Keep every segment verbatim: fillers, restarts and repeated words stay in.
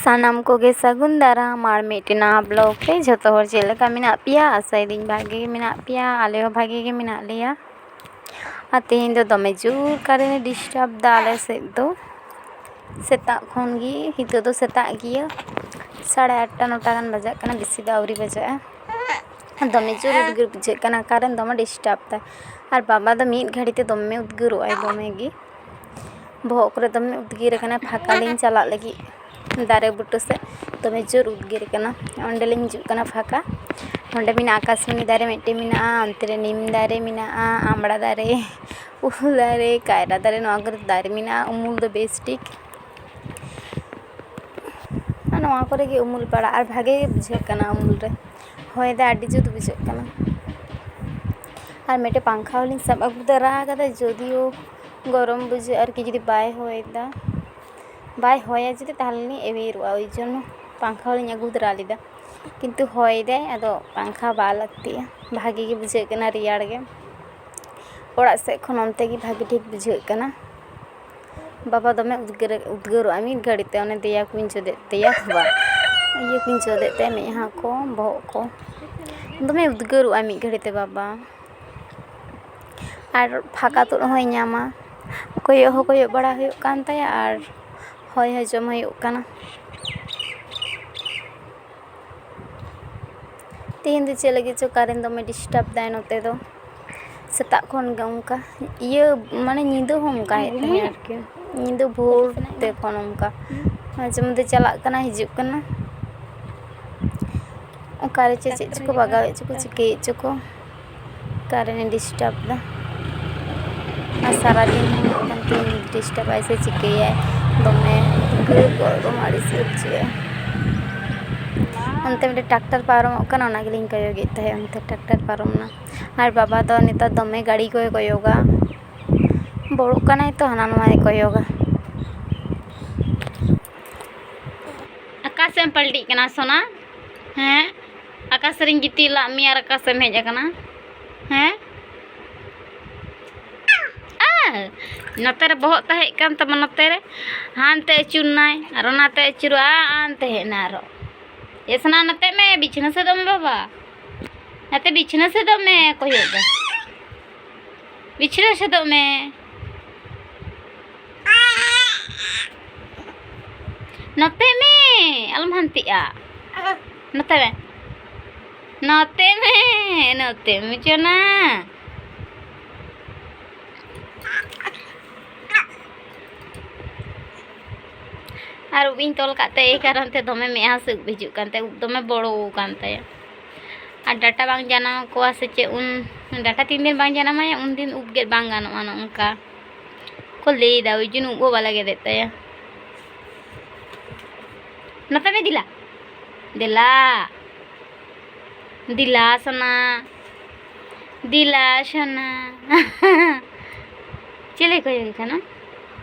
ᱥᱟᱱᱟᱢ ᱠᱚᱜᱮ ᱥᱟᱹᱜᱩᱱ ᱫᱟᱨᱟᱢ ᱟᱨ ᱢᱤᱫᱴᱮᱱ ᱱᱟᱣᱟ ᱵᱞᱚᱜ ᱨᱮ᱾ ᱡᱷᱚᱛᱚ ᱦᱚᱲ ᱪᱮᱫ ᱞᱮᱠᱟ ᱢᱮᱱᱟᱜ ᱯᱮᱭᱟ? ᱟᱥᱟᱭᱮᱫᱟᱹᱧ ᱵᱷᱟᱜᱮ ᱜᱮ ᱢᱮᱱᱟᱜ ᱯᱮᱭᱟ, ᱟᱞᱮ ᱦᱚᱸ ᱵᱷᱟᱜᱮ ᱜᱮ ᱢᱮᱱᱟᱜ ᱞᱮᱭᱟ᱾ ᱟᱨ ᱛᱮᱦᱮᱧ ᱫᱚ ᱫᱚᱢᱮ ᱡᱳᱨ ᱠᱟᱨᱮᱱᱴ ᱮ ᱰᱤᱥᱴᱟᱵᱽ ᱫᱟ ᱟᱞᱮ ᱥᱮᱫ ᱫᱚ᱾ ᱥᱮᱛᱟᱜ ᱠᱷᱚᱱ ᱜᱮ, ᱱᱤᱛᱚᱜ ᱫᱚ ᱥᱮᱛᱟᱜ ᱜᱮᱭᱟ, ᱥᱟᱲᱮ ᱟᱴᱴᱟ ᱱᱚᱴᱟ ᱜᱟᱱ ᱵᱟᱡᱟᱜ ᱠᱟᱱᱟ, ᱵᱮᱥᱤ ᱫᱚ ᱟᱹᱣᱨᱤ ᱵᱟᱡᱟᱜᱼᱟ᱾ ᱫᱚᱢᱮ ᱡᱳᱨ ᱩᱫᱽᱜᱟᱹᱨ ᱵᱩᱡᱷᱟᱹᱜ ᱠᱟᱱᱟ, ᱠᱟᱨᱮᱱᱴ ᱫᱚᱢᱮ ᱰᱤᱥᱴᱟᱵᱽ ᱫᱟᱭ᱾ ᱟᱨ ᱵᱟᱵᱟ ᱫᱚ ᱢᱤᱫ ᱜᱷᱟᱹᱲᱤ ᱛᱮ ᱫᱚᱢᱮ ᱩᱫᱽᱜᱟᱹᱨᱚᱜ ᱟᱭ, ᱫᱚᱢᱮ ᱜᱮ᱾ ᱵᱚᱦᱚᱜ ᱠᱚᱨᱮ ᱫᱚᱢᱮ ᱩᱫᱽᱜᱟᱹᱨ ᱟᱠᱟᱱᱟ, ᱯᱷᱟᱸᱠᱟ ᱞᱤᱧ ᱪᱟᱞᱟᱜ ᱞᱟᱹᱜᱤᱫ ᱫᱟᱨᱮ ᱵᱩᱴᱟᱹ ᱥᱮᱫ, ᱫᱚᱢᱮ ᱡᱳᱨ ᱩᱫᱽᱜᱟᱹᱨ ᱠᱟᱱᱟ᱾ ᱚᱸᱰᱮ ᱞᱤᱧ ᱦᱤᱡᱩᱜ ᱠᱟᱱᱟ ᱯᱷᱟᱸᱠᱟ᱾ ᱱᱚᱸᱰᱮ ᱢᱮᱱᱟᱜᱼᱟ ᱟᱠᱟᱥᱢᱚᱱᱤ ᱫᱟᱨᱮ ᱢᱤᱫᱴᱮᱱ ᱢᱮᱱᱟᱜᱼᱟ, ᱚᱱᱛᱮ ᱨᱮ ᱱᱤᱢ ᱫᱟᱨᱮ ᱢᱮᱱᱟᱜᱼᱟ, ᱟᱢᱲᱟ ᱫᱟᱨᱮ, ᱩᱞ ᱫᱟᱨᱮ, ᱠᱟᱭᱨᱟ ᱫᱟᱨᱮ, ᱱᱚᱣᱟ ᱠᱚᱨᱮ ᱫᱟᱨᱮ ᱢᱮᱱᱟᱜᱼᱟ, ᱩᱢᱩᱞ ᱫᱚ ᱵᱮᱥ ᱴᱷᱤᱠ᱾ ᱟᱨ ᱱᱚᱣᱟ ᱠᱚᱨᱮ ᱜᱮ ᱩᱢᱩᱞ ᱵᱟᱲᱟ, ᱟᱨ ᱵᱷᱟᱜᱮ ᱜᱮ ᱵᱩᱡᱷᱟᱹᱜ ᱠᱟᱱᱟ ᱩᱢᱩᱞ ᱨᱮ᱾ ᱦᱚᱭ ᱫᱟᱭ, ᱟᱹᱰᱤ ᱡᱩᱛ ᱵᱩᱡᱷᱟᱹᱜ ᱠᱟᱱᱟ᱾ ᱟᱨ ᱢᱤᱫᱴᱮᱱ ᱯᱟᱝᱠᱷᱟ ᱦᱚᱸᱞᱤᱧ ᱥᱟᱵ ᱟᱹᱜᱩ ᱛᱚᱨᱟ ᱟᱠᱟᱫᱟ, ᱡᱳᱫᱤᱭᱳ ᱜᱚᱨᱚᱢ ᱵᱩᱡᱷᱟᱹᱜᱼᱟ ᱟᱨᱠᱤ, ᱡᱩᱫᱤ ᱵᱟᱭ ᱦᱚᱭ ᱫᱟ, ᱵᱟᱭ ᱦᱚᱭᱟ ᱡᱩᱫᱤ, ᱛᱟᱦᱚᱞᱮ ᱞᱤᱧ ᱮᱣᱮᱨᱚᱜᱼᱟ, ᱳᱭ ᱡᱚᱱᱱᱚ ᱯᱟᱝᱠᱷᱟ ᱦᱚᱸᱞᱤᱧ ᱟᱹᱜᱩ ᱛᱚᱨᱟ ᱞᱮᱫᱟ᱾ ᱠᱤᱱᱛᱩ ᱦᱚᱭ ᱫᱟᱭ, ᱟᱫᱚ ᱯᱟᱝᱠᱷᱟ ᱵᱟᱭ ᱞᱟᱹᱠᱛᱤᱜᱼᱟ, ᱵᱷᱟᱜᱮ ᱜᱮ ᱵᱩᱡᱷᱟᱹᱜ ᱠᱟᱱᱟ ᱨᱮᱭᱟᱲ ᱜᱮ᱾ ᱚᱲᱟᱜ ᱥᱮᱫ ᱠᱷᱚᱱ ᱚᱱᱛᱮ ᱜᱮ ᱵᱷᱟᱜᱮ ᱴᱷᱤᱠ ᱵᱩᱡᱷᱟᱹᱜ ᱠᱟᱱᱟ᱾ ᱵᱟᱵᱟ ᱫᱚᱢᱮ ᱩᱫᱽᱜᱟᱹᱨ, ᱩᱫᱽᱜᱟᱹᱨᱚᱜᱼᱟ ᱢᱤᱫ ᱜᱷᱟᱹᱲᱤᱡ ᱛᱮ, ᱚᱱᱮ ᱫᱮᱭᱟ ᱠᱚᱧ ᱡᱚᱫᱮᱫ, ᱫᱮᱭᱟ ᱫᱚ ᱵᱟᱝ, ᱤᱭᱟᱹ ᱠᱚᱧ ᱡᱚᱫᱮᱫ ᱛᱟᱭᱟ, ᱢᱮᱫᱦᱟ ᱠᱚ, ᱵᱚᱦᱚᱜ ᱠᱚ, ᱫᱚᱢᱮ ᱩᱫᱽᱜᱟᱹᱨᱚᱜᱼᱟ ᱢᱤᱫ ᱜᱷᱟᱹᱲᱤᱡ ᱛᱮ ᱵᱟᱵᱟ᱾ ᱟᱨ ᱯᱷᱟᱸᱠᱟ ᱛᱩᱫ ᱦᱚᱸᱭ ᱧᱟᱢᱟ, ᱠᱚᱭᱚᱜ ᱦᱚᱸ ᱠᱚᱭᱚᱜ ᱵᱟᱲᱟ ᱦᱩᱭᱩᱜ ᱠᱟᱱ ᱛᱟᱭᱟ ᱟᱨ ᱦᱚᱭ ᱦᱚᱸ ᱡᱚᱢ ᱦᱩᱭᱩᱜ ᱠᱟᱱᱟ᱾ ᱛᱮᱦᱮᱧ ᱫᱚ ᱪᱮᱫ ᱞᱟᱹᱜᱤᱫ ᱪᱚ ᱠᱟᱨᱮᱱᱴ ᱫᱚᱢᱮ ᱰᱤᱥᱴᱟᱵᱽ ᱫᱟᱭ ᱱᱚᱛᱮ ᱫᱚ᱾ ᱥᱮᱛᱟᱜ ᱠᱷᱚᱱ ᱜᱮ ᱚᱱᱠᱟ ᱤᱭᱟᱹ, ᱢᱟᱱᱮ ᱧᱤᱫᱟᱹ ᱦᱚᱸ ᱚᱱᱠᱟᱭᱮᱫ ᱛᱟᱦᱮᱸᱫ ᱟᱨᱠᱤ᱾ ᱧᱤᱫᱟᱹ ᱵᱷᱳᱨ ᱛᱮ ᱠᱷᱚᱱ ᱚᱱᱠᱟ ᱢᱟᱡᱷᱮ ᱢᱚᱫᱽᱫᱷᱮ ᱪᱟᱞᱟᱜ ᱠᱟᱱᱟ, ᱦᱤᱡᱩᱜ ᱠᱟᱱᱟ᱾ ᱚᱠᱟᱨᱮ ᱪᱮᱫ ᱪᱮᱫ ᱪᱚᱠᱚ ᱵᱟᱜᱟᱣᱮᱫ ᱪᱚᱠᱚ, ᱪᱤᱠᱟᱹᱭᱮᱫ ᱪᱚᱠᱚ᱾ ᱠᱟᱨᱮᱱᱴ ᱮ ᱰᱤᱥᱴᱟᱵᱽ ᱫᱟ᱾ ᱟᱨ ᱥᱟᱨᱟᱫᱤᱱ ᱦᱚᱸ ᱢᱤᱫᱴᱟᱝ ᱛᱤᱧ ᱰᱤᱥᱴᱟᱵᱟᱭ ᱥᱮ ᱪᱤᱠᱟᱹᱭᱟᱭ, ᱫᱚᱢᱮ ᱩᱫᱽᱜᱟᱹᱨ ᱜᱚᱨᱚᱢ ᱟᱹᱲᱤᱥ ᱜᱮ ᱵᱩᱡᱷᱟᱹᱜᱼᱟ᱾ ᱚᱱᱛᱮ ᱢᱤᱫᱴᱮᱱ ᱴᱨᱟᱠᱴᱟᱨ ᱯᱟᱨᱚᱢᱚᱜ ᱠᱟᱱᱟ, ᱚᱱᱟ ᱜᱮᱞᱤᱧ ᱠᱚᱭᱚᱜᱮᱫ ᱛᱟᱦᱮᱸᱫ, ᱚᱱᱛᱮ ᱴᱨᱟᱠᱴᱟᱨ ᱯᱟᱨᱚᱢ ᱮᱱᱟ᱾ ᱟᱨ ᱵᱟᱵᱟ ᱫᱚ ᱱᱮᱛᱟᱨ ᱫᱚᱢᱮ ᱜᱟᱹᱲᱤ ᱠᱚᱭ ᱠᱚᱭᱚᱜᱟ, ᱵᱚᱲᱚᱜ ᱠᱟᱱᱟᱭ ᱛᱚ, ᱦᱟᱱᱟ ᱱᱚᱣᱟᱭ ᱠᱚᱭᱚᱜᱟ᱾ ᱚᱠᱟ ᱥᱮᱫ ᱮᱢ ᱯᱟᱞᱴᱤᱜ ᱠᱟᱱᱟ ᱥᱳᱱᱟ? ᱦᱮᱸ, ᱚᱠᱟ ᱥᱮᱫ ᱨᱤᱧ ᱜᱤᱛᱤᱡ ᱞᱟᱜ ᱢᱮᱭᱟ ᱟᱨ ᱚᱠᱟ ᱥᱮᱫ ᱮᱢ ᱦᱮᱡ ᱟᱠᱟᱱᱟ? ᱦᱮᱸ? ᱟ! ᱱᱚᱛᱮ ᱨᱮ ᱵᱚᱦᱚᱜ ᱛᱟᱦᱮᱸ ᱠᱟᱱ ᱛᱟᱢᱟ, ᱱᱚᱛᱮ ᱨᱮ ᱦᱟᱱᱛᱮ ᱟᱹᱪᱩᱨ ᱱᱟᱭ ᱟᱨ ᱚᱱᱟᱛᱮ ᱟᱹᱪᱩᱨᱚᱜᱼᱟ, ᱦᱟᱱᱛᱮ ᱦᱮᱡ ᱮᱱᱟ ᱟᱨᱚ᱾ ᱮ ᱥᱚᱱᱟ, ᱱᱚᱛᱮ ᱢᱮ, ᱵᱤᱪᱷᱱᱟᱹ ᱥᱮᱫᱚᱜ ᱢᱮ ᱵᱟᱵᱟ, ᱱᱚᱛᱮ ᱵᱤᱪᱷᱱᱟᱹ ᱥᱮᱫᱚᱜ ᱢᱮ, ᱠᱚᱭᱚᱜ ᱫᱟ, ᱵᱤᱪᱷᱱᱟᱹ ᱥᱮᱫᱚᱜ ᱢᱮ, ᱱᱚᱛᱮ ᱢᱮ, ᱟᱞᱚᱢ ᱦᱟᱱᱛᱮᱜᱼᱟ, ᱱᱚᱛᱮ ᱢᱮ, ᱱᱚᱛᱮ ᱢᱮ, ᱱᱚᱛᱮ ᱢᱮ ᱪᱚᱱᱟ᱾ ᱟᱨ ᱩᱵ ᱤᱧ ᱛᱚᱞ ᱠᱟᱜ ᱛᱮ ᱮᱭ ᱠᱟᱨᱚᱱ ᱛᱮ ᱫᱚᱢᱮ ᱢᱮᱫᱦᱟ ᱥᱮᱫ ᱩᱵ ᱦᱤᱡᱩᱜ ᱠᱟᱱ ᱛᱟᱭᱟ, ᱩᱵ ᱫᱚᱢᱮ ᱵᱚᱲᱚ ᱠᱟᱱ ᱛᱟᱭᱟ᱾ ᱟᱨ ᱰᱟᱴᱟ ᱵᱟᱝ ᱡᱟᱱᱟᱢ ᱠᱚᱣᱟ ᱥᱮ ᱪᱮᱫ, ᱩᱱ ᱰᱟᱴᱟ ᱛᱤᱱ ᱫᱤᱱ ᱵᱟᱝ ᱡᱟᱱᱟᱢᱟᱭᱟ ᱩᱱ ᱫᱤᱱ ᱩᱵ ᱜᱮᱫ ᱵᱟᱝ ᱜᱟᱱᱚᱜᱼᱟ, ᱱᱚᱜᱼᱚ ᱱᱚᱝᱠᱟ ᱠᱚ ᱞᱟᱹᱭᱫᱟ᱾ ᱳᱭ ᱡᱚᱱᱱᱚ ᱩᱵ ᱦᱚᱸ ᱵᱟᱞᱮ ᱜᱮᱫᱮᱫ ᱛᱟᱭᱟ᱾ ᱱᱚᱛᱮ ᱢᱮ ᱫᱤᱞᱟ, ᱫᱮᱞᱟ, ᱫᱤᱞᱟ ᱥᱚᱱᱟ, ᱫᱤᱞᱟ ᱥᱚᱱᱟ᱾ ᱪᱮᱞᱮ ᱠᱚᱭᱚᱜ ᱠᱟᱱᱟ?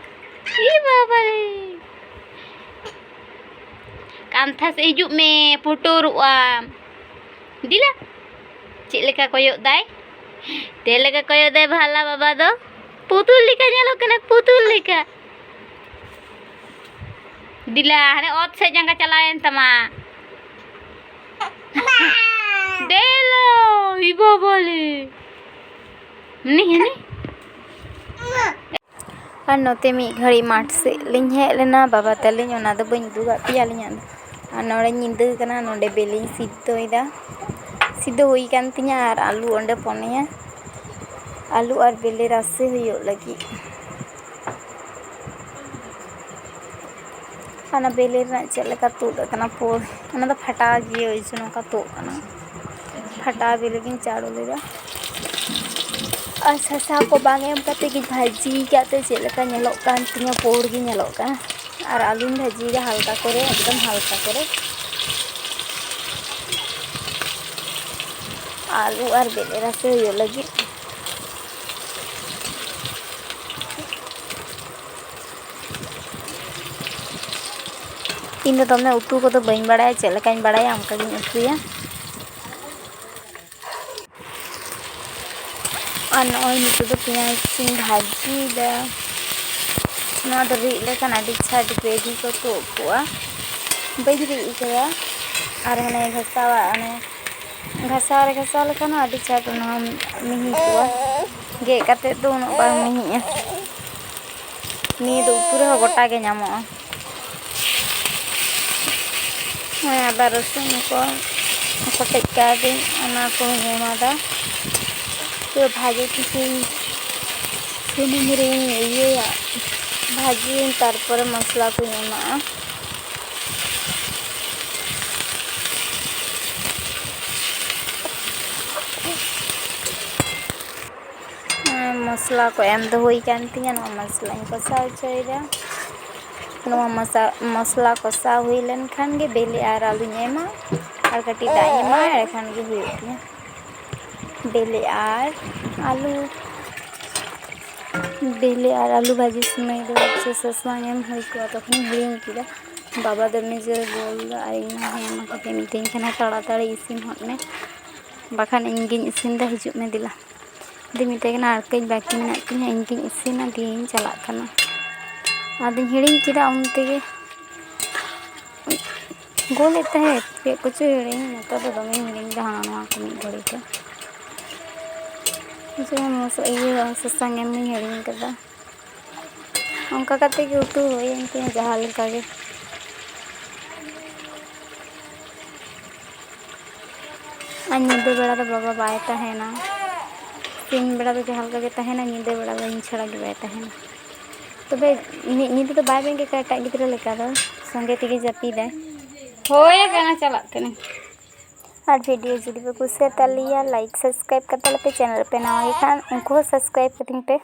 ᱤ ᱵᱟᱵᱟ ᱨᱮ! ᱠᱟᱱᱛᱷᱟ ᱥᱮᱫ ᱦᱤᱡᱩᱜ ᱢᱮ, ᱯᱩᱴᱩᱨᱚᱜ ᱟᱢ᱾ ᱫᱤᱞᱟ, ᱪᱮᱫ ᱞᱮᱠᱟ ᱠᱚᱭᱚᱜ ᱫᱟᱭ? ᱪᱮᱫ ᱞᱮᱠᱟ ᱠᱚᱭᱚᱜ ᱫᱟᱭ ᱵᱷᱟᱞᱟ ᱵᱟᱵᱟ ᱫᱚ? ᱯᱩᱛᱩᱞ ᱞᱮᱠᱟ ᱧᱮᱞᱚᱜ ᱠᱟᱱᱟ, ᱯᱩᱛᱩᱞ ᱞᱮᱠᱟ᱾ ᱫᱤᱞᱟ, ᱦᱟᱱᱮ ᱚᱛ ᱥᱮᱫ ᱡᱟᱸᱜᱟ ᱪᱟᱞᱟᱣᱮᱱ ᱛᱟᱢᱟ᱾ ᱫᱮᱞᱟ, ᱤ ᱵᱟᱵᱟ ᱞᱮ᱾ ᱦᱟᱹᱱᱤ, ᱦᱟᱹᱱᱤ᱾ ᱟᱨ ᱱᱚᱛᱮ ᱢᱤᱫ ᱜᱷᱟᱹᱲᱤᱡ ᱢᱟᱴᱷ ᱥᱮᱫ ᱞᱤᱧ ᱦᱮᱡ ᱞᱮᱱᱟ, ᱵᱟᱵᱟ ᱛᱟᱹᱞᱤᱧ, ᱚᱱᱟ ᱫᱚ ᱵᱟᱹᱧ ᱩᱫᱩᱜ ᱟᱫ ᱯᱮᱭᱟ ᱟᱹᱞᱤᱧᱟᱜ ᱫᱚ᱾ ᱟᱨ ᱱᱚᱰᱮ ᱧᱤᱫᱟᱹ ᱠᱟᱱᱟ, ᱱᱚᱰᱮ ᱵᱮᱞᱮᱧ ᱥᱤᱫᱽᱫᱚᱭᱮᱫᱟ᱾ ᱥᱤᱫᱽᱫᱚ ᱦᱩᱭ ᱠᱟᱱ ᱛᱤᱧᱟ ᱟᱨ ᱟᱹᱞᱩ ᱚᱸᱰᱮ ᱯᱚᱱᱮᱭᱟ, ᱟᱹᱞᱩ ᱟᱨ ᱵᱮᱞᱮ ᱨᱟᱥᱮ ᱦᱩᱭᱩᱜ ᱞᱟᱹᱜᱤᱫ᱾ ᱚᱱᱟ ᱵᱮᱞᱮ ᱨᱮᱱᱟᱜ ᱪᱮᱫ ᱞᱮᱠᱟ ᱛᱩᱫ ᱟᱠᱟᱱᱟ ᱯᱳᱨ, ᱚᱱᱟ ᱫᱚ ᱯᱷᱟᱴᱟᱣ ᱜᱮ, ᱳᱭ ᱡᱚᱱᱱᱚ ᱱᱚᱝᱠᱟ ᱛᱩᱫ ᱟᱠᱟᱱᱟ᱾ ᱯᱷᱟᱴᱟᱣ ᱵᱮᱞᱮ ᱜᱤᱧ ᱪᱟᱰᱚ ᱞᱮᱫᱟ᱾ ᱟᱨ ᱥᱟᱥᱟᱝ ᱠᱚ ᱵᱟᱝ ᱮᱢ ᱠᱟᱛᱮ ᱜᱤᱧ ᱵᱷᱟᱹᱡᱤ ᱠᱟᱜ ᱛᱮ ᱪᱮᱫ ᱞᱮᱠᱟ ᱧᱮᱞᱚᱜ ᱠᱟᱱ ᱛᱤᱧᱟ, ᱯᱳᱲ ᱜᱮ ᱧᱮᱞᱚᱜ ᱠᱟᱱᱟ᱾ ᱟᱨ ᱟᱹᱞᱩᱧ ᱵᱷᱟᱹᱡᱤᱭᱮᱫᱟ ᱦᱟᱞᱠᱟ ᱠᱚᱨᱮ, ᱮᱠᱫᱚᱢ ᱦᱟᱞᱠᱟ ᱠᱚᱨᱮ᱾ ᱟᱹᱞᱩ ᱟᱨ ᱵᱮᱞᱮ ᱨᱟᱥᱮ ᱦᱩᱭᱩᱜ ᱞᱟᱹᱜᱤᱫ᱾ ᱤᱧ ᱫᱚ ᱫᱚᱢᱮ ᱩᱛᱩ ᱠᱚᱫᱚ ᱵᱟᱹᱧ ᱵᱟᱲᱟᱭᱟ, ᱪᱮᱫ ᱞᱮᱠᱟᱧ ᱵᱟᱲᱟᱭᱟ ᱚᱱᱠᱟ ᱜᱤᱧ ᱩᱛᱩᱭᱟ᱾ ᱟᱨ ᱱᱚᱜᱼᱚᱭ ᱱᱤᱛᱚᱜ ᱫᱚ ᱯᱮᱸᱭᱟᱡᱽ ᱤᱧ ᱵᱷᱟᱹᱡᱤᱭᱮᱫᱟ᱾ ᱱᱚᱣᱟ ᱫᱚ ᱨᱤᱫ ᱞᱮᱠᱷᱟᱱ ᱟᱹᱰᱤ ᱪᱷᱟᱴ gravy ᱠᱚ ᱛᱩᱫ ᱠᱚᱜᱼᱟ᱾ ᱵᱟᱹᱧ ᱨᱤᱫ ᱟᱠᱟᱫᱟ᱾ ᱟᱨ ᱦᱟᱱᱮ ᱜᱷᱟᱥᱟᱣᱟᱜ, ᱚᱱᱮ ᱜᱷᱟᱥᱟᱣ ᱨᱮ ᱜᱷᱟᱥᱟᱣ ᱞᱮᱠᱷᱟᱱ ᱦᱚᱸ ᱟᱹᱰᱤ ᱪᱷᱟᱴ ᱚᱱᱟ ᱦᱚᱸ ᱢᱤᱦᱤ ᱠᱚᱜᱼᱟ᱾ ᱜᱮᱫ ᱠᱟᱛᱮᱫ ᱫᱚ ᱩᱱᱟᱹᱜ ᱵᱟᱝ ᱢᱤᱦᱤᱜᱼᱟ᱾ ᱱᱤᱭᱟᱹ ᱫᱚ ᱩᱛᱩ ᱨᱮᱦᱚᱸ ᱜᱚᱴᱟ ᱜᱮ ᱧᱟᱢᱚᱜᱼᱟ᱾ ᱦᱮᱸ, ᱟᱫᱟ ᱨᱟᱹᱥᱩᱱ ᱠᱚ ᱠᱚᱴᱮᱡ ᱠᱟᱣᱫᱟᱹᱧ, ᱚᱱᱟ ᱠᱚᱧ ᱮᱢᱟᱫᱟ᱾ ᱛᱚ ᱵᱷᱟᱜᱮ ᱴᱷᱤᱠᱤᱧ ᱥᱩᱱᱩᱢ ᱨᱤᱧ ᱤᱭᱟᱹᱭᱟ, ᱵᱷᱟᱹᱡᱤᱭᱟᱹᱧ, ᱛᱟᱨᱯᱚᱨᱮ ᱢᱚᱥᱞᱟ ᱠᱚᱧ ᱮᱢᱟᱜᱼᱟ᱾ ᱢᱚᱥᱞᱟ ᱠᱚ ᱮᱢ ᱫᱚ ᱦᱩᱭ ᱠᱟᱱ ᱛᱤᱧᱟᱹ᱾ ᱱᱚᱣᱟ ᱢᱚᱥᱞᱟᱧ ᱠᱚᱥᱟᱣ ᱦᱚᱪᱚᱭᱮᱫᱟ᱾ ᱱᱚᱣᱟ ᱢᱚᱥᱟ-, ᱢᱚᱥᱞᱟ ᱠᱚᱥᱟᱣ ᱦᱩᱭ ᱞᱮᱱᱠᱷᱟᱱ ᱜᱮ ᱵᱤᱞᱤ ᱟᱨ ᱟᱹᱞᱩᱧ ᱮᱢᱟ, ᱟᱨ ᱠᱟᱹᱴᱤᱡ ᱫᱟᱜ ᱤᱧ ᱮᱢᱟ, ᱮᱸᱰᱮᱠᱷᱟᱱ ᱜᱮ ᱦᱩᱭᱩᱜ ᱛᱤᱧᱟᱹ ᱵᱤᱞᱤ ᱟᱨ ᱟᱹᱞᱩ᱾ ᱵᱤᱞᱤ ᱟᱨ ᱟᱹᱞᱩ ᱵᱷᱟᱹᱡᱤ ᱥᱚᱢᱚᱭ ᱫᱚ ᱥᱟᱥᱟᱝ ᱮᱢ ᱦᱩᱭ ᱠᱚᱜᱼᱟ, ᱛᱚᱠᱷᱚᱱᱤᱧ ᱦᱤᱲᱤᱧ ᱠᱮᱫᱟ᱾ ᱵᱟᱵᱟ ᱫᱚ ᱢᱤᱡᱮᱨ ᱜᱳᱞ ᱫᱚ ᱟᱨ ᱤᱧ ᱦᱮᱸ ᱢᱟ ᱠᱟᱹᱴᱤᱡ ᱢᱤᱛᱟᱹᱧ ᱠᱟᱱᱟ, "ᱛᱟᱲᱟᱛᱟᱲᱤ ᱤᱥᱤᱱ ᱦᱚᱫ ᱢᱮ, ᱵᱟᱠᱷᱟᱱ ᱤᱧ ᱜᱤᱧ ᱤᱥᱤᱱ ᱫᱟ, ᱦᱤᱡᱩᱜ ᱢᱮ ᱫᱮᱞᱟ᱾" ᱟᱫᱚᱧ ᱢᱮᱛᱟᱭ ᱠᱟᱱᱟ, "ᱟᱨ ᱠᱟᱹᱡ ᱵᱟᱹᱠᱤ ᱢᱮᱱᱟᱜ ᱛᱤᱧᱟᱹ, ᱤᱧ ᱜᱤᱧ ᱤᱥᱤᱱᱟ, ᱫᱤᱭᱮᱧ ᱪᱟᱞᱟᱜ ᱠᱟᱱᱟ᱾" ᱟᱫᱚᱧ ᱦᱤᱲᱤᱧ ᱠᱮᱫᱟ ᱩᱱ ᱛᱮᱜᱮ᱾ ᱜᱳᱞᱮᱫ ᱛᱟᱦᱮᱸᱫ ᱪᱮᱫ ᱠᱚᱪᱚ ᱦᱤᱲᱤᱧ, ᱱᱮᱛᱟᱨ ᱫᱚ ᱫᱚᱢᱮᱧ ᱦᱤᱲᱤᱧ ᱮᱫᱟ ᱦᱟᱱᱟ ᱱᱚᱣᱟ ᱠᱚ ᱢᱤᱫ ᱜᱷᱟᱹᱲᱤ ᱛᱮ᱾ ᱡᱮ ᱢᱚᱥ-, ᱤᱭᱟᱹ ᱥᱟᱥᱟᱝ ᱮᱢ ᱦᱤᱲᱤᱧ ᱠᱟᱫᱟ᱾ ᱚᱱᱠᱟ ᱠᱟᱛᱮ ᱜᱮ ᱩᱛᱩ ᱦᱩᱭᱮᱱ ᱛᱤᱧᱟ ᱡᱟᱦᱟᱸ ᱞᱮᱠᱟ ᱜᱮ᱾ ᱟᱨ ᱧᱤᱫᱟᱹ ᱵᱮᱲᱟ ᱫᱚ ᱵᱟᱵᱟ ᱵᱟᱭ ᱛᱟᱦᱮᱱᱟ᱾ ᱥᱤᱧ ᱵᱮᱲᱟ ᱫᱚ ᱡᱟᱦᱟᱸ ᱞᱮᱠᱟ ᱜᱮ ᱛᱟᱦᱮᱱᱟ, ᱧᱤᱫᱟᱹ ᱵᱮᱲᱟ ᱫᱚ ᱤᱧ ᱪᱷᱟᱲᱟ ᱜᱮ ᱵᱟᱭ ᱛᱟᱦᱮᱱᱟ᱾ ᱛᱚᱵᱮ ᱢᱤᱫ ᱧᱤᱫᱟᱹ ᱫᱚ ᱵᱟᱭ ᱵᱮᱸᱜᱮᱫ ᱠᱟᱜᱼᱟ ᱮᱴᱟᱜ ᱜᱤᱫᱽᱨᱟᱹ ᱞᱮᱠᱟ ᱫᱚ, ᱥᱚᱸᱜᱮ ᱛᱮᱜᱮ ᱡᱟᱹᱯᱤᱫᱟᱭ᱾ ᱦᱳᱭ ᱠᱟᱱᱟ, ᱪᱟᱞᱟᱜ ᱠᱟᱹᱱᱟᱹᱧ᱾ ᱟᱨ video ᱡᱩᱫᱤ ᱯᱮ ᱠᱩᱥᱤᱭᱟᱛᱟᱞᱮᱭᱟ, like, subscribe ᱠᱟᱛᱟᱞᱮᱯᱮ᱾ Channel ᱨᱮᱯᱮ ᱱᱟᱣᱟ ᱜᱮ ᱠᱷᱟᱱ ᱩᱱᱠᱩ ᱦᱚᱸ subscribe ᱠᱟᱹᱛᱤᱧ ᱯᱮ᱾